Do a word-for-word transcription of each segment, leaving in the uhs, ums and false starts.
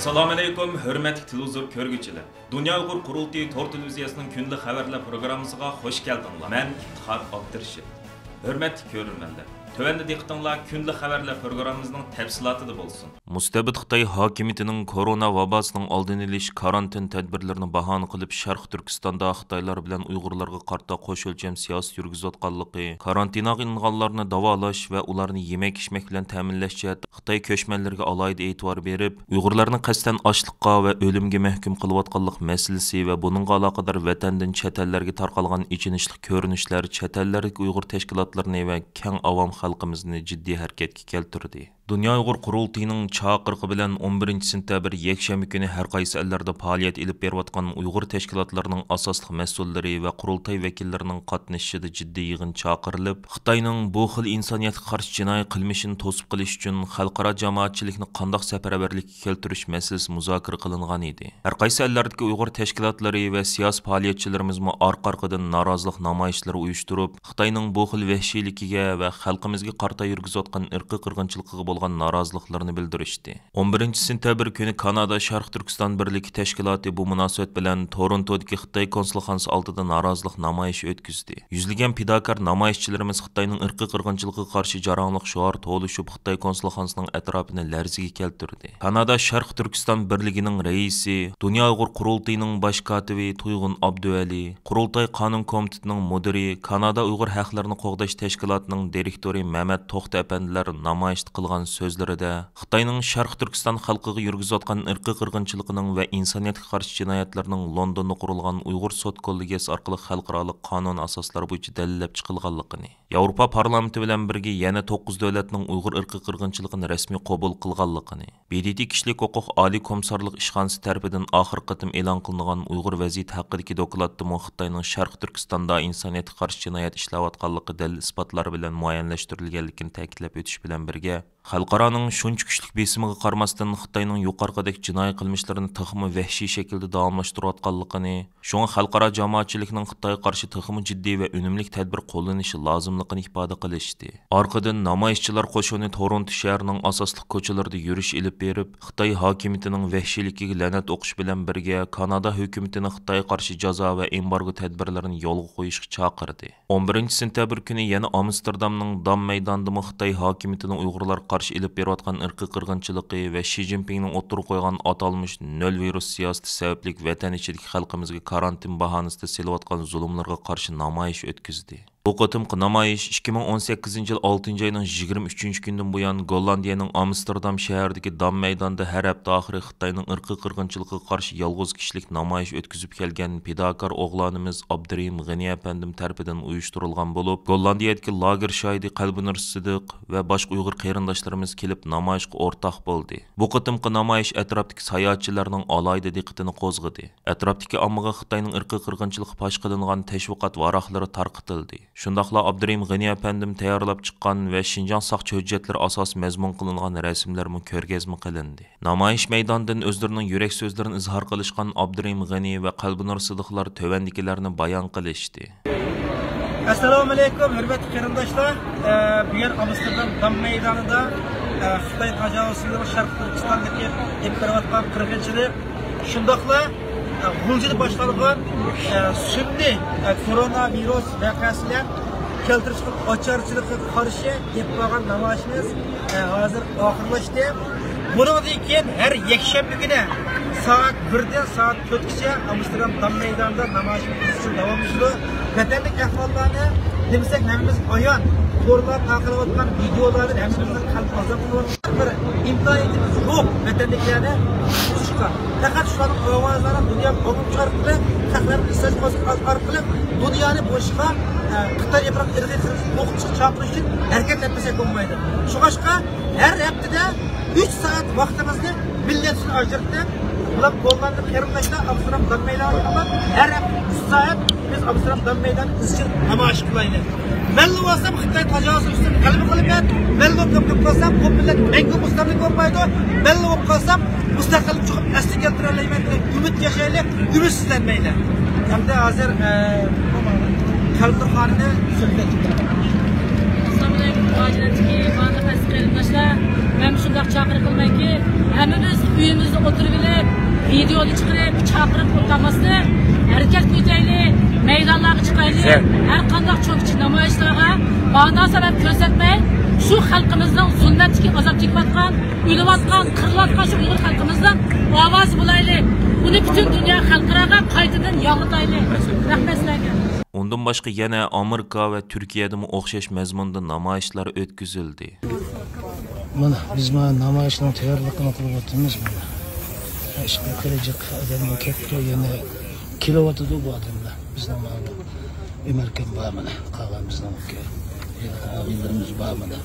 ئەسسالامۇئەلەيكۇم، ھۆرمەتلىك تېلېۋىزور كۆرگۈچىلەر! دۇنيا ئۇيغۇر قۇرۇلتىيى تور تېلېۋىزىيەسىنىڭ كۈندىلىك خەۋەرلەر پروگراممىسىغا خۇش كەلدىڭلار. مەن ئىپتىخار ئابدۇرېشىت. ھۆرمەتلىك كۆرۈرمەنلەر، تۆۋەندە دىققىتىڭلار كۈندىلىك خەۋەرلەر پروگراممىمىزنىڭ تەپسىلاتىدا بولسۇن. مۇستەبىت خىتاي ھاكىمىيىتىنىڭ كورونا ۋاباسىنىڭ ئالدىنى ئېلىش كارانتىن تەدبىرلىرىنى باھانە قىلىپ، شەرقىي تۈركىستاندا خىتايلار بىلەن ئۇيغۇرلارغا قارىتا قوش ئۆلچەم سىياسىت يۈرگۈزۈۋاتقانلىقى، كارانتىنغا ئېلىنغانلارنى داۋالاش ۋە ئۇلارنى يېمەك-ئىچمەك بىلەن تەمىنلەش جەھەتتە خىتاي كۆچمەنلىرىگە ئالاھىدە ئېتىبار بېرىپ، ئۇيغۇرلارنى قەستەن ئاچلىققا ۋە ئۆلۈمگە مەھكۇم قىلىۋاتقانلىق مەسىلىسى ۋە بۇنىڭغا ئالاقىدار ۋەتەندىن چەت ئەللەرگە تارقالغان ئېچىنىشلىق كۆرۈنۈشلەر چەت ئەللەردىكى ئۇيغۇر تەشكىلاتلىرىنى ۋە كەڭ ئاۋام خەلقىمىزنى جىددىي ھەرىكەتكە كەلتۈردى. دۇنيا ئۇيغۇر قۇرۇلتىيىنىڭ چاقىرىقى بىلەن ئون بىرىنچى سېنتەبىر يەكشەنبە كۈنى ھەر قايسى ئەللەردە پائالىيەت ئېلىپ بېرىۋاتقان ئۇيغۇر تەشكىلاتلىرىنىڭ ئاساسلىق مەسئۇللىرى ۋە قۇرۇلتاي ۋەكىللىرىنىڭ قاتنىشىشىدا جىددىي يىغىن چاقىرىلىپ، خىتاينىڭ بۇ خىل ئىنسانىيەتكە قارشى جىنايى قىلمىشىنى توسۇپ قېلىش ئۈچۈن خەلقئارا جامائەتچىلىكنى قانداق سەپەرۋەرلىككە كەلتۈرۈش مەسىلىسى مۇزاكىرە قىلىنغان ئىدى. ھەر قايسى ئەللەردىكى ئۇيغۇر تەشكىلاتلىرى ۋە سىياسىي پائالىيەتچىلىرىمىزمۇ ئارقا-ئارقىدىن نارازىلىق نامايىشلىرى ئۇيۇشتۇرۇپ، خىتاينىڭ بۇ خىل ۋەھشىيلىكىگە ۋە خەلقىمىزگە قارىتا يۈرگۈزۈۋاتقان ئىرقىي قىرغىنچىلىقىغا بولغان نارازىلىقلىرىنى بىلدۈرۈشتى. ئون بىرىنچى سېنتەبىر كۈنى كانادا شەرقىي تۈركىستان بىرلىكى تەشكىلاتى بۇ مۇناسىۋەت بىلەن تورونتودىكى خىتاي كونسۇلخانىسى ئالدىدا نارازىلىق نامايىشى ئۆتكۈزدى. يۈزلىگەن پىداكار نامايىشچىلىرىمىز خىتاينىڭ ئىرقىي قىرغىنچىلىقىغا قارشى جاراڭلىق شوئار توۋلىشىپ، خىتاي كونسۇلخانىسىنىڭ ئەتراپىنى لەرزىگە كەلتۈردى. كانادا شەرقىي تۈركىستان بىرلىكىنىڭ رەئىسى، دۇنيا ئۇيغۇر قۇرۇلتىيىنىڭ باش كاتىپى تۇيغۇن ئابدۇئەلى، قۇرۇلتاي قانۇن كومىتېتىنىڭ مۇدىرى، كانادا ئۇيغۇر ھەقلىرىنى قوغداش تەشكىلاتىنىڭ دىرېكتورى مەمەت توختى ئەپەندىلەر نامايىشتا قىلغان سۆزلىرىدە، خىتاينىڭ شەرقىي تۈركىستان خەلقىگە يۈرگۈزۈۋاتقان ئىرقىي قىرغىنچىلىقىنىڭ ۋە ئىنسانىيەتكە قارشى جىنايەتلىرىنىڭ لوندوندا قۇرۇلغان ئۇيغۇر سوت كوللېگىيەسى ئارقىلىق خەلقئارالىق قانۇن ئاساسلار بويىچە دەلىللەپ چىقىلغانلىقىنى، ياۋروپا پارلامېنتى بىلەن بىرگە يەنە توققۇز دۆلەتنىڭ ئۇيغۇر ئىرقىي قىرغىنچىلىقىنى رەسمىي قوبۇل قىلغانلىقىنى، ب د ت كىشىلىك ھوقۇق ئالىي كومىسسارلىق ئىشخانىسى تەرىپىدىن ئاخىرقى قېتىم ئېلان قىلىنغان ئۇيغۇر ۋەزىيىتى ھەققىدىكى دوكلاتتىمۇ خىتاينىڭ شەرقىي تۈركىستاندا ئىنسانىيەتكە قارشى جىنايەت ئىشلەۋاتقانلىقى دەلىل-ئىسپاتلار بىلەن مۇئەييەنلەشتۈرۈلگەنلىكىنى تەكىتلەپ ئۆتۈش بىلەن بىرگە، خەلقئارانىڭ شۇنچە كۈچلۈك بېسىمىغا قارىماستىن، خىتاينىڭ يۇقىرىقىدەك جىنايى قىلمىشلىرىنى تېخىمۇ ۋەھشىي شەكىلدە داۋاملاشتۇرۇۋاتقانلىقىنى، شۇڭا خەلقئارا جامائەتچىلىكنىڭ خىتايغا قارشى تېخىمۇ جىددىي ۋە ئۈنۈملۈك تەدبىر قوللىنىشى لازىملىقىنى ئىپادە قىلىشتى. ئارقىدىن نامايىشچىلار قوشۇنى تورونتو شەھىرىنىڭ ئاساسلىق كوچىلىرىدا يۈرۈش ئېلىپ بېرىپ، خىتاي ھاكىمىيىتىنىڭ ۋەھشىيلىكىگە لەنەت ئوقۇش بىلەن بىرگە، كانادا ھۆكۈمىتىنى خىتايغا قارشى جازا ۋە ئېمبارگو تەدبىرلىرىنى يولغا قويۇشقا چاقىردى. ئون بىرىنچى سېنتەبىر كۈنى يەنە ئامستېردامنىڭ دام مەيدانىدىمۇ خىتاي ھاكىمىيىتىنىڭ ئۇيغۇرلارغا قارشى ئېلىپ بېرىۋاتقان ئىرقىي قىرغىنچىلىقى ۋە شى جىنپىڭنىڭ ئوتتۇرىغا قويغان ئاتالمىش نۆل ۋىرۇس سىياسىتى سەۋەبلىك ۋەتەن ئىچىدىكى خەلقىمىزگە كارانتىن باھانىسىدا سېلىۋاتقان زۇلۇملىرىغا قارشى نامايىش ئۆتكۈزدى. بۇ قېتىمقى نامايىش ئىككى مىڭ ئون سەككىزىنچى يىل ئالتىنچى ئاينىڭ يىگىرمە ئۈچىنچى كۈنىدىن بۇيان، گوللاندىيەنىڭ ئامستېردام شەھىرىدىكى دام مەيدانىدا ھەر ھەپتە ئاخىرى خىتاينىڭ ئىرقىي قىرغىنچىلىقىغا قارشى يالغۇز كىشىلىك نامايىش ئۆتكۈزۈپ كەلگەن پىداكار ئوغلانىمىز ئابدۇرېھىم غېنى ئەپەندىم تەرىپىدىن ئۇيۇشتۇرۇلغان بولۇپ، گوللاندىيەدىكى لاگېر شاھىتى قەلبىنۇر سىدىق ۋە باشقا ئۇيغۇر قېرىنداشلىرىمىز كېلىپ نامايىشقا ئورتاق بولدى. بۇ قېتىمقى نامايىش ئەتراپتىكى ساياھەتچىلەرنىڭ ئالاھىدە دىققىتىنى قوزغىدى. ئەتراپتىكى ئاممىغا خىتاينىڭ ئىرقىي قىرغىنچىلىقى پاش قىلىنغان تەشۋىقات ۋاراقلىرى تارقىتىلدى. شۇنداقلا ئابدۇرېھىم غېنى ئەپەندىم تەييارلاپ چىققان ۋە شىنجاڭ ساقچى ھۆججەتلىرى ئاساسىي مەزمۇن قىلىنغان رەسىملەرمۇ كۆرگەزمە قىلىندى. نامايىش مەيدانىدىن ئۆزلىرىنىڭ يۈرەك سۆزلىرىنى ئىزھار قىلىشقان ئابدۇرېھىم غېنى ۋە قەلبىنۇر سىدىقلار تۆۋەندىكىلەرنى بايان قىلىشتى. ئەسسالامۇئەلەيكۇم، ھۆرمەتلىك قېرىنداشلار. ئە، بۈگۈن ئامستېردام دام مەيدانىدا، ئە، خىتاي تاجاۋۇزچىلىرىنىڭ شەرقىي تۈركىستاندىكى ئېلىپ بېرىۋاتقان قىرغىنچىلىق، شۇنداقلا، ئە، غۇلجىدا باشلانغان، ئە، سۈنئىي، ئە، كورونا ۋىرۇس ۋەقەسى بىلەن كەلتۈرۈشكە ئاچارچىلىققا قارشى ئېلىپ بارغان نامايىشىمىز، ئە، ھازىر ئاخىرلاشتى. بۇنىڭدىن كېيىن ھەر يەكشەنبە كۈنى سائەت بىردىن سائەت تۆتكىچە ئامستېردام دام مەيدانىدا نامايىشىمىز ئىزچىل داۋاملىشىدۇ. ۋەتەندىكى ئەھۋاللارنى دېمىسەك ھەممىمىزگە ئايان، تورلاردا تارقىلىۋاتقان ۋىدىئولاردىن ھەممىمىزنىڭ قەلبى ئازاب قىلىۋاتقان بىر ئىمكانىيىتىمىز يوق ۋەتەندىكىلەرنى قۇتقۇزۇشقا. پەقەت شۇلارنىڭ ئاۋازلىرىنى دۇنياغا ئاڭلىتىش ئارقىلىق، خەقلەرنى ئىزدەش ئارقىلىق دۇنيانى بۇ ئىشقا، ئە، خىتاي ئىرقىي قىرغىنچىلىقىنى يوقىتىشقا چاقىرىش ئۈچۈن ھەرىكەتلەنمىسەك بولمايدۇ. شۇڭلاشقا ھەر ھەپتىدە ئۈچ سائەت ۋاقتىمىزنى مىللەت ئۈچۈن ئاجرىتىپ، بۇلار گوللاندىيە قېرىنداشلار ئامستېردام دام مەيدانىغا يىغىلىپ، ھەر ھەپتە ئۈچ سائەت بىز ئامستېردام دام مەيدانىدا ئىزچىل نامايىش قىلايلى. مەنلا بولسام خىتاي تاجاۋۇزى ئۈستىدىن غەلىبە قىلىمەن. مەنلا بولۇپ قالسام بۇ مىللەت مەڭگۈ مۇستەملىكە بولمايدۇ. مەنلا بولۇپ قالسام مۇستەقىللىك چوقۇم ئەسلىگە كەلتۈرەلەيمەن دېگەن ئۈمىد ياشايلى، ئۈمىدسىزلەنمەيلى. ئەمدى ھازىر، ئە، قەلبىنۇر خانىمنى سۆزگە چاقىرىمەن. ئەسسالامۇئەلەيكۇم، مۇھاجىرەتتىكى بارلىق ئەزىز قېرىنداشلار. مەن شۇنداق چاقىرىق قىلىمەنكى، ھەممىمىز ئۆيىمىزدە ئولتۇرۇۋېلىپ، ۋىدېونى چىقىرىپ، چاقىرىپ ئولتۇرماستىن، ھەرىكەتكە ئۆتەيلى، مەيدانلارغا چىقايلى، ھەر قانداق چوڭ-كىچىك نامايىشلارغا باھانە سەۋەب كۆرسەتمەي، شۇ خەلقىمىزنىڭ زۇلمەتتىكى، ئازاب چېكىۋاتقان، ئۆلۈۋاتقان، قىرىلىۋاتقان شۇ ئۇيغۇر خەلقىمىزنىڭ ئاۋازى بولايلى. بۇنى پۈتۈن دۇنيا خەلقئاراغا قايتىدىن ياڭرىتايلى. رەھمەت سىلەرگە. ئۇندىن باشقا يەنە ئامېرىكا ۋە تۈركىيەدىمۇ ئوخشاش مەزمۇندا نامايىشلار ئۆتكۈزۈلدى. مانا، بىز مانا نامايىشنىڭ تەييارلىقىنى قىلىۋاتىمىز، مانا. ئىشقىلىپ، كېلەجەك ئادەممۇ كەپتۇ، يەنە كېلىۋاتىدۇ بۇ ئادەملەر. بىزنىڭ مانا ئۆمەركەم بار، مانا. قالغان بىزنىڭ ئاغىنىلىرىمىز بار، مانا.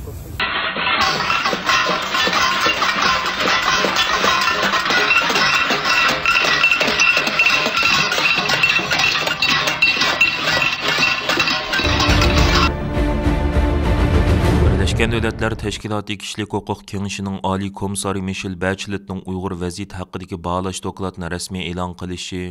بىرلەشكەن دۆلەتلەر تەشكىلاتى كىشىلىك ھوقۇق كېڭىشىنىڭ ئالىي كومىسسارى مىشېل بەچلېتنىڭ ئۇيغۇر ۋەزىيىتى ھەققىدىكى باھالاش دوكلاتىنى رەسمىي ئېلان قىلىشى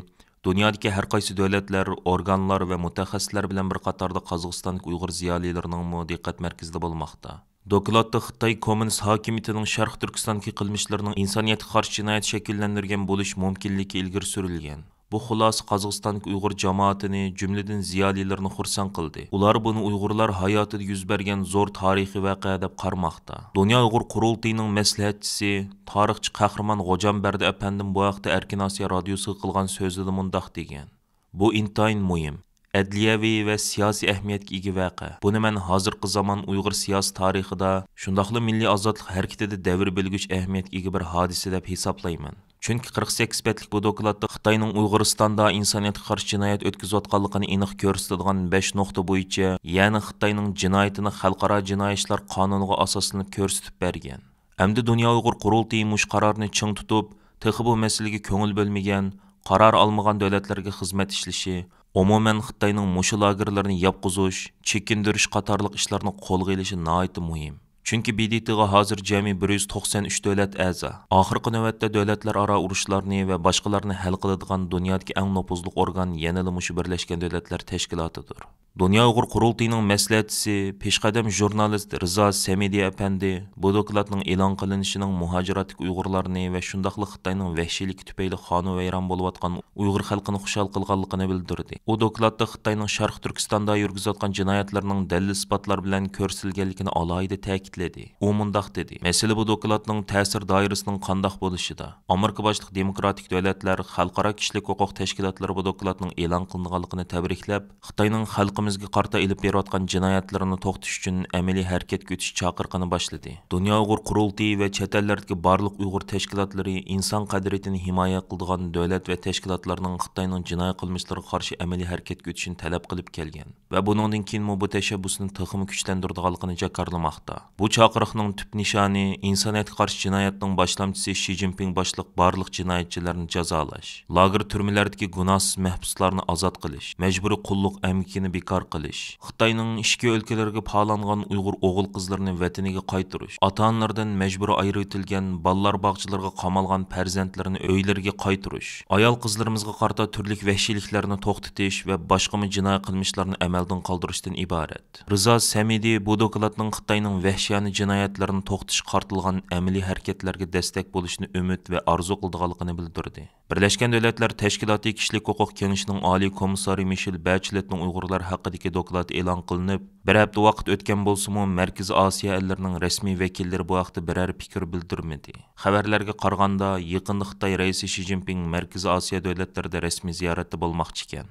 دۇنيادىكى ھەر قايسى دۆلەتلەر، ئورگانلار ۋە مۇتەخەسسىسلەر بىلەن بىر قاتاردا قازاقىستاندىكى ئۇيغۇر زىيالىيلىرىنىڭمۇ دىققەت مەركىزىدە بولماقتا. دوكلاتتا خىتاي كوممۇنىست ھاكىمىيىتىنىڭ شەرقىي تۈركىستاندىكى قىلمىشلىرىنىڭ ئىنسانىيەتكە قارشى جىنايەت شەكىللەندۈرگەن بولۇش مۇمكىنلىكى ئىلگىرى سۈرۈلگەن. بۇ خۇلاسە قازاقىستاندىكى ئۇيغۇر جامائىتىنى، جۈملىدىن زىيالىيلىرىنى خۇرسەن قىلدى. ئۇلار بۇنى ئۇيغۇرلار ھاياتىدا يۈز بەرگەن زور تارىخىي ۋەقە دەپ قارىماقتا. دۇنيا ئۇيغۇر قۇرۇلتىيىنىڭ مەسلىھەتچىسى، تارىخچى قەھرىمان غوجامبەردى ئەپەندىم بۇ ھەقتە ئەركىن ئاسىيا رادىيوسىغا قىلغان سۆزىدە مۇنداق دېگەن: بۇ ئىنتايىن مۇھىم، ئەدلىيەۋى ۋە سىياسىي ئەھمىيەتكە ئىگە ۋەقە. بۇنى مەن ھازىرقى زامان ئۇيغۇر سىياسىي تارىخىدا، شۇنداقلا مىللىي ئازادلىق ھەرىكىتىدە دەۋر بۆلگۈچ ئەھمىيەتكە ئىگە بىر ھادىسە دەپ ھېسابلايمەن. چۈنكى قىرىق سەككىز بەتلىك بۇ دوكلاتتا خىتاينىڭ ئۇيغۇرىستاندا ئىنسانىيەتكە قارشى جىنايەت ئۆتكۈزۈۋاتقانلىقىنى ئېنىق كۆرسىتىدىغان بەش نۇقتا بويىچە، يەنى خىتاينىڭ جىنايىتىنى خەلقئارا جىنايى ئىشلار قانۇنىغا ئاساسلىنىپ كۆرسىتىپ بەرگەن. ئەمدى دۇنيا ئۇيغۇر قۇرۇلتىيى مۇشۇ قارارنى چىڭ تۇتۇپ، تېخى بۇ مەسىلىگە كۆڭۈل بۆلمىگەن، قارار ئالمىغان دۆلەتلەرگە خىزمەت ئىشلىشى، ئومۇمەن خىتاينىڭ مۇشۇ لاگېرلىرىنى ياپقۇزۇش، چېكىندۈرۈش قاتارلىق ئىشلارنى قولغا ئېلىشى ناھايىتى مۇھىم. چۈنكى ب د ت غا ھازىر جەمئىي بىر يۈز توقسەن ئۈچ دۆلەت ئەزا. ئاخىرقى نۆۋەتتە دۆلەتلەر ئارا ئۇرۇشلارنى ۋە باشقىلارنى ھەل قىلىدىغان دۇنيادىكى ئەڭ نوپۇزلۇق ئورگان يەنىلا مۇشۇ بىرلەشكەن دۆلەتلەر تەشكىلاتىدۇر. دۇنيا ئۇيغۇر قۇرۇلتىيىنىڭ مەسلىھەتچىسى، پېشقەدەم ژۇرنالىست رىزا سەمىدى ئەپەندى بۇ دوكلاتنىڭ ئېلان قىلىنىشىنىڭ مۇھاجىراتتىكى ئۇيغۇرلارنى ۋە شۇنداقلا خىتاينىڭ ۋەھشىيلىكى تۈپەيلى خانۇ ۋەيران بولۇۋاتقان ئۇيغۇر خەلقىنى خۇشال قىلغانلىقىنى بىلدۈردى. ئۇ دوكلاتتا خىتاينىڭ شەرقىي تۈركىستاندا يۈرگۈزۈۋاتقان جىنايەتلىرىنىڭ دەلىل-ئىسپاتلار بىلەن كۆرسىتىلگەنلىكىنى ئالاھىدە تەكىتلىدى. ئۇ مۇنداق دېدى: مەسىلە بۇ دوكلاتنىڭ تەسىر دائىرىسىنىڭ قانداق بولۇشىدا. ئامېرىكا باشلىق دېموكراتىك دۆلەتلەر، خەلقئارا كىشىلىك ھوقۇق تەشكىلاتلىرى بۇ دوكلاتنىڭ ئېلان قىلىنغانلىقىنى تەبرىكلەپ، خىتاينىڭ خەلقىمىزگە قارىتا ئېلىپ بېرىۋاتقان جىنايەتلىرىنى توختىتىش ئۈچۈن ئەمەلىي ھەرىكەتكە ئۆتۈش چاقىرىقىنى باشلىدى. دۇنيا ئۇيغۇر قۇرۇلتىيى ۋە چەت ئەللەردىكى بارلىق ئۇيغۇر تەشكىلاتلىرى ئىنسان قەدرىيىتىنى ھىمايە قىلىدىغان دۆلەت ۋە تەشكىلاتلارنىڭ خىتاينىڭ جىنايى قىلمىشلىرىغا قارشى ئەمەلىي ھەرىكەتكە ئۆتۈشىنى تەلەپ قىلىپ كەلگەن ۋە بۇنىڭدىن كېيىنمۇ بۇ تەشەببۇسنى تېخىمۇ كۈچلەندۈرىدىغانلىقىنى جاكارلىماقتا. بۇ چاقىرىقنىڭ تۈپ نىشانى ئىنسانىيەتكە قارشى جىنايەتنىڭ باشلامچىسى شى جىنپىڭ باشلىق بارلىق جىنايەتچىلەرنى جازالاش، لاگېر تۈرمىلەردىكى گۇناھسىز مەھبۇسلارنى ئازاد قىلىش، مەجبۇرىي قۇللۇق ئەمگىكىنى بىكار قىلىش، خىتاينىڭ ئىچكى ئۆلكىلىرىگە پالانغان ئۇيغۇر ئوغۇل-قىزلىرىنى ۋەتىنىگە قايتۇرۇش، ئاتا-ئانىلىرىدىن مەجبۇرىي ئايرىۋېتىلگەن، بالىلار باغچىلىرىغا قامالغان پەرزەنتلىرىنى ئۆيلىرىگە قايتۇرۇش، ئايال-قىزلىرىمىزغا قارىتا تۈرلۈك ۋەھشىيلىكلەرنى توختىتىش ۋە باشقىمۇ جىنايى قىلمىشلارنى ئەمەلدىن قالدۇرۇشتىن ئىبارەت. رىزا سەمىدى بۇ دوكلاتنىڭ خىتاينىڭ ۋەھشىيانە جىنايەتلىرىنى توختىتىشقا قارىتىلغان ئەمەلىي ھەرىكەتلەرگە دەستەك بولۇشىنى ئۈمىد ۋە ئارزۇ قىلىدىغانلىقىنى بىلدۈردى. بىرلەشكەن دۆلەتلەر تەشكىلاتى كىشىلىك ھوقۇق كېڭىشىنىڭ ئالىي كومىسسارى مىشېل بەچلېتنىڭ ئۇيغۇرلار ھەققىدىكى دوكلاتى ئېلان قىلىنىپ، بىر ھەپتە ۋاقىت ئۆتكەن بولسىمۇ، مەركىزىي ئاسىيا ئەللىرىنىڭ رەسمىي ۋەكىللىرى بۇ ھەقتە بىرەر پىكىر بىلدۈرمىدى. خەۋەرلەرگە قارىغاندا، يېقىندا خىتاي رەئىسى شى جىنپىڭ مەركىزىي ئاسىيا دۆلەتلىرىدە رەسمىي زىيارەتتە بولماقچىكەن.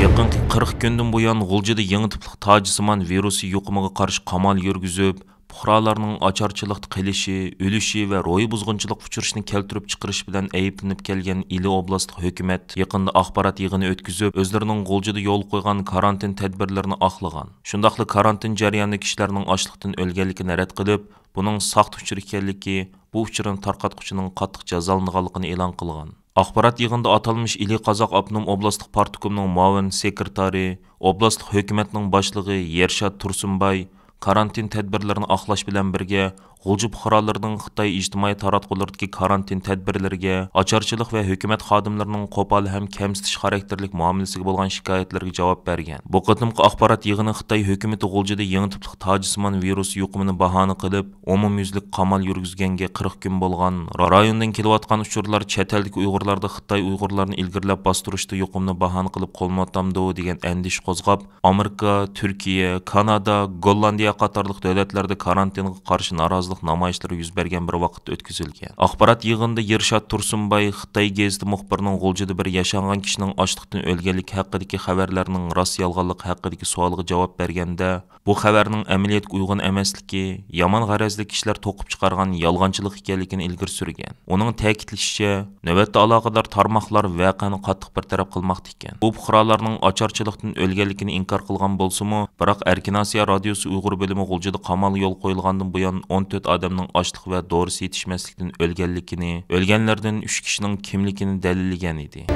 يېقىنقى قىرىق كۈندىن بۇيان، غۇلجىدا يېڭى تىپلىق تاجسىمان ۋىرۇسى يۇقۇمىغا قارشى قامال يۈرگۈزۈپ، پۇقرالارنىڭ ئاچارچىلىقتا قېلىشى، ئۆلۈشى ۋە روھىي بۇزغۇنچىلىق ئۇچرىشىنى كەلتۈرۈپ چىقىرىش بىلەن ئەيىبلىنىپ كەلگەن ئىلى ئوبلاستلىق ھۆكۈمەت يېقىندا ئاخبارات يىغىنى ئۆتكۈزۈپ، ئۆزلىرىنىڭ غۇلجىدا يولغا قويغان كارانتىن تەدبىرلىرىنى ئاقلىغان. شۇنداقلا كارانتىن جەريانىدا كىشىلەرنىڭ ئاچلىقتىن ئۆلگەنلىكىنى رەت قىلىپ، بۇنىڭ ساختا ئۇچۇر ئىكەنلىكى، بۇ ئۇچۇرنى تارقاتقۇچىنىڭ قاتتىق جازالىنىدىغانلىقىنى ئېلان قىلغان. ئاخبارات يىغىنىدا ئاتالمىش ئىلى قازاق ئاپتونوم ئوبلاستلىق پارتكومنىڭ مۇئاۋىن سېكرېتارى، ئوبلاستلىق ھۆكۈمەتنىڭ باشلىقى يەرشات تۇرسۇنباي، كارانتىن تەدبىرلىرىنى ئاقلاش بىلەن بىرگە، غۇلجا پۇقرالىرىنىڭ خىتاي ئىجتىمائىي تاراتقۇلىرىدىكى كارانتىن تەدبىرلىرىگە، ئاچارچىلىق ۋە ھۆكۈمەت خادىملىرىنىڭ قوپال ھەم كەمسىتىش خاراكتېرلىك مۇئامىلىسىگە بولغان شىكايەتلىرىگە جاۋاب بەرگەن. بۇ قېتىمقى ئاخبارات يىغىنى خىتاي ھۆكۈمىتى غۇلجىدا يېڭى تىپلىق تاجسىمان ۋىرۇس يۇقۇمىنى باھانە قىلىپ، ئومۇميۈزلۈك قامال يۈرگۈزگەنگە قىرىق كۈن بولغان، رايوندىن كېلىۋاتقان ئۇچۇرلار چەت ئەلدىكى ئۇيغۇرلاردا خىتاي ئۇيغۇرلارنى ئىلگىرىلەپ باستۇرۇشتا يۇقۇمنى باھانە قىلىپ قوللىنىۋاتامدۇ دېگەن ئەندىشە قوزغاپ، ئامېرىكا، تۈركىيە، كانادا، گوللاندىيە قاتارلىق دۆلەتلەردە كارانتىنغا قارشى نارازىلىق نامايىشلىرى يۈز بەرگەن بىر ۋاقىتتا ئۆتكۈزۈلگەن. ئاخبارات يىغىنىدا يىرشات تۇرسۇنباي خىتاي گېزىتى مۇخبىرىنىڭ غۇلجىدا بىر ياشانغان كىشىنىڭ ئاچلىقتىن ئۆلگەنلىكى ھەققىدىكى خەۋەرلەرنىڭ راست يالغانلىقى ھەققىدىكى سوئالغا جاۋاب بەرگەندە، بۇ خەۋەرنىڭ ئەمەلىيەتكە ئۇيغۇن ئەمەسلىكى، يامان غەرەزلىك كىشىلەر توقۇپ چىقارغان يالغانچىلىق ئىكەنلىكىنى ئىلگىرى سۈرگەن. ئۇنىڭ تەكىتلىشىچە، نۆۋەتتە ئالاقىدار تارماقلار ۋەقەنى قاتتىق بىر تەرەپ قىلماقتا ئىكەن. بۇ پۇقرالارنىڭ ئاچارچىلىقتىن ئۆلگەنلىكىنى ئىنكار قىلغان بولسىمۇ، بىراق ئەركىن ئاسىيا رادىيوسى ئۇيغۇر بۆلۈمى غۇلجىدا قامالغا يول قويۇلغاندىن بۇيان ئون تۆت ئادەمنىڭ ئاچلىق ۋە دورىسى يېتىشمەسلىكتىن ئۆلگەنلىكىنى، ئۆلگەنلەردىن ئۈچ كىشىنىڭ كىملىكىنى دەلىللىگەن ئىدى.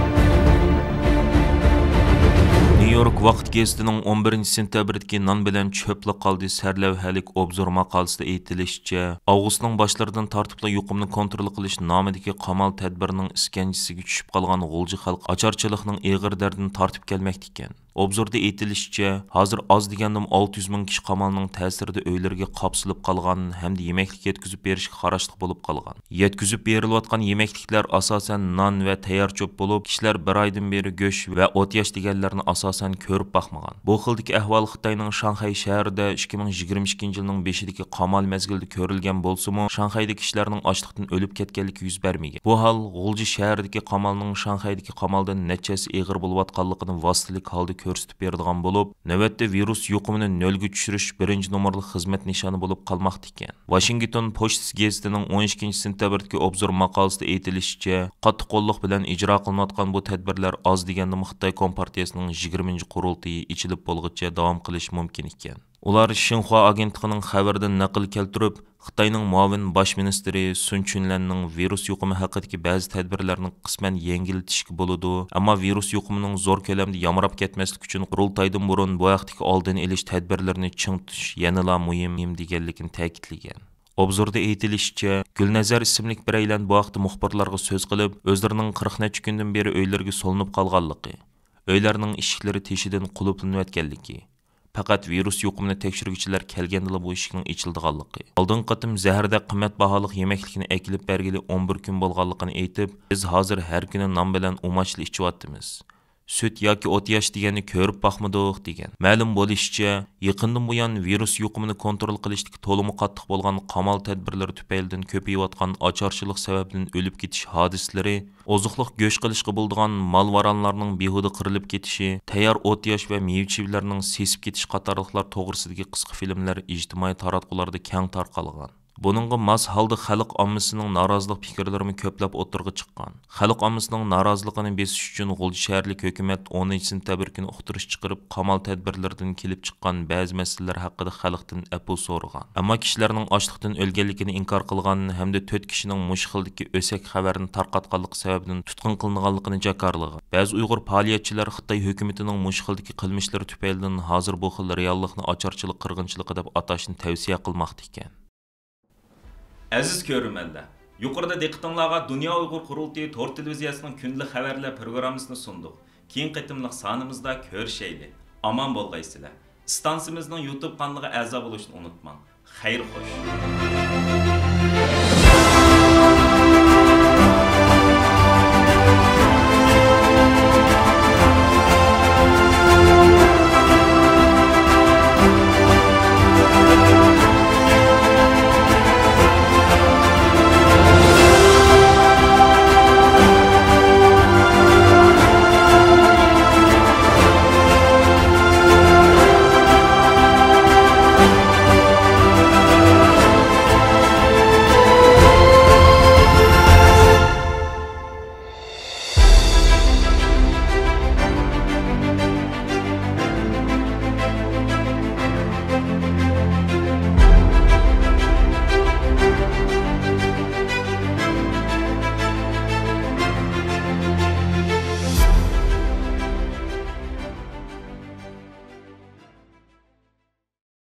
نيۇ يورك ۋاقىت گېزىتىنىڭ ئون بىرىنچى سېنتەبىردىكى نان بىلەن چۆپلا قالدى سەرلەۋھەلىك ئوبزور ماقالىسىدا ئېيتىلىشىچە، ئاۋغۇستنىڭ باشلىرىدىن تارتىپلا يۇقۇمنى كونترول قىلىش نامىدىكى قامال تەدبىرىنىڭ ئىسكەنجىسىگە چۈشۈپ قالغان غۇلجا خەلق ئاچارچىلىقنىڭ ئېغىر دەردىنى تارتىپ كەلمەكتە ئىكەن. ئوبزوردا ئېيتىلىشىچە، ھازىر ئاز دېگەندىمۇ ئالتە يۈز مىڭ كىشى قامالنىڭ تەسىرىدە ئۆيلىرىگە قاپسىلىپ قالغان ھەمدە يېمەكلىك يەتكۈزۈپ بېرىشكە قاراشلىق بولۇپ قالغان. يەتكۈزۈپ بېرىلىۋاتقان يېمەكلىكلەر ئاساسەن نان ۋە تەييار چۆپ بولۇپ، كىشىلەر بىر ئايدىن بېرى گۆش ۋە ئوتياش دېگەنلەرنى ئاساسەن كۆرۈپ باقمىغان. بۇ خىلدىكى ئەھۋال خىتاينىڭ شاڭخەي شەھىرىدە ئىككى مىڭ يىگىرمە ئىككىنچى يىلنىڭ بېشىدىكى قامال مەزگىلىدە كۆرۈلگەن بولسىمۇ، شاڭخەيدە كىشىلەرنىڭ ئاچلىقتىن ئۆلۈپ كەتكەنلىكى يۈز بەرمىگەن. بۇ ھال غۇلجا شەھىرىدىكى قامالنىڭ شاڭخەيدىكى قامالدىن نەچچە ھەسسە ئېغىر بولۇۋاتقانلىقىنى ۋاسىتىلىك ھالدا كۆرسىتىپ بېرىدىغان بولۇپ، نۆۋەتتە ۋىرۇس يۇقۇمىنى نۆلگە چۈشۈرۈش بىرىنچى نومۇرلۇق خىزمەت نىشانى بولۇپ قالماقتا ئىكەن. ۋاشىنگتون پوچتىسى گېزىتىنىڭ ئون ئىككىنچى سېنتەبىردىكى ئوبزور ماقالىسىدا ئېيتىلىشىچە، قاتتىق قوللۇق بىلەن ئىجرا قىلىنىۋاتقان بۇ تەدبىرلەر ئاز دېگەندىمۇ خىتاي كومپارتىيىسىنىڭ يىگىرمىنچى قۇرۇلتىيى ئېچىلىپ بولغۇچە داۋام قىلىشى مۇمكىن ئىكەن. ئۇلار شىنخۇا ئاگېنتلىقىنىڭ خەۋىرىدىن نەقىل كەلتۈرۈپ، خىتاينىڭ مۇئاۋىن باش مىنىستىرى سۈن چۈنلەننىڭ ۋىرۇس يۇقۇمى ھەققىدىكى بەزى تەدبىرلەرنىڭ قىسمەن يەڭگىللىتىشكە بولىدۇ، ئەمما ۋىرۇس يۇقۇمىنىڭ زور كۆلەمدە يامراپ كەتمەسلىكى ئۈچۈن قۇرۇلتايدىن بۇرۇن بۇ ھەقتىكى ئالدىنى ئېلىش تەدبىرلىرىنى چىڭ تۇتۇش يەنىلا مۇھىم، دېگەنلىكىنى تەكىتلىگەن. ئوبزوردا ئېيتىلىشىچە، گۈلنەزەر ئىسىملىك بىرەيلەن بۇ ھەقتە مۇخبىرلارغا سۆز قىلىپ، ئۆزلىرىنىڭ قىرىق نەچچە كۈندىن بېرى ئۆيلىرىگە سولىنىپ قالغانلىقى، ئۆيلەرنىڭ ئىشىكلىرى تېشىدىن قۇلۇپلىنىۋەتكەنلىكى، پەقەت ۋىرۇس يۇقۇمىنى تەكشۈرگۈچىلەر كەلگەندىلا بۇ ئىشىكنىڭ ئېچىلىدىغانلىقى، ئالدىنقى قېتىم زەھەردەك قىممەت باھالىق يېمەكلىكنى ئەكېلىپ بەرگىلى ئون بىر كۈن بولغانلىقىنى ئېيتىپ، بىز ھازىر ھەر كۈنى نان بىلەن ئۇماچلا ئىچىۋاتىمىز. سۈت ياكى ئوتياش دېگەننى كۆرۈپ باقمىدۇق، دېگەن. مەلۇم بولۇشىچە، يېقىندىن بۇيان ۋىرۇس يۇقۇمىنى كونترول قىلىشتىكى تولىمۇ قاتتىق بولغان قامال تەدبىرلىرى تۈپەيلىدىن كۆپىيىۋاتقان ئاچارچىلىق سەۋەبىدىن ئۆلۈپ كېتىش ھادىسىلىرى، ئوزۇقلۇق گۆش قىلىشقا بولىدىغان مال-ۋارانلارنىڭ بىھۇدە قىرىلىپ كېتىشى، تەييار ئوتياش ۋە مېۋە-چىۋىلەرنىڭ سېسىپ كېتىشى قاتارلىقلار توغرىسىدىكى قىسقا فىلىملەر ئىجتىمائىي تاراتقۇلاردا كەڭ تارقالغان. بۇنىڭغا ماس ھالدا خەلق ئاممىسىنىڭ نارازىلىق پىكىرلىرىمۇ كۆپلەپ ئوتتۇرىغا چىققان. خەلق ئاممىسىنىڭ نارازىلىقىنى بېسىش ئۈچۈن غۇلجا شەھەرلىك ھۆكۈمەت ئونىنچى سېنتەبىر كۈنى ئۇقتۇرۇش چىقىرىپ، قامال تەدبىرلىرىدىن كېلىپ چىققان بەزى مەسىلىلەر ھەققىدە خەلقتىن ئەپۇ سورىغان. ئەمما كىشىلەرنىڭ ئاچلىقتىن ئۆلگەنلىكىنى ئىنكار قىلغان ھەمدە تۆت كىشىنىڭ مۇشۇ خىلدىكى ئۆسەك خەۋەرنى تارقاتقانلىقى سەۋەبىدىن تۇتقۇن قىلىنغانلىقىنى جاكارلىغان. بەزى ئۇيغۇر پائالىيەتچىلەر خىتاي ھۆكۈمىتىنىڭ مۇشۇ خىلدىكى قىلمىشلىرى تۈپەيلىدىن ھازىر بۇ خىل رېئاللىقنى ئاچارچىلىق قىرغىنچىلىقى دەپ ئاتاشنى تەۋسىيە قىلماقتا ئىكەن. ئەزىز كۆرۈرمەنلەر، يۇقىرىدا دىققىتىڭلارغا دۇنيا ئۇيغۇر قۇرۇلتىيى تور تېلېۋىزىيەسىنىڭ كۈندىلىك خەۋەرلەر پروگراممىسىنى سۇندۇق. كېيىنكى قېتىملىق سانىمىزدا كۆرۈشەيلى. ئامان بولغايسىلەر. ئىستانسىمىزنىڭ يۇتۇب قانىلىغا ئەزا بولۇشنى ئۇنتۇماڭ. خەير خوش.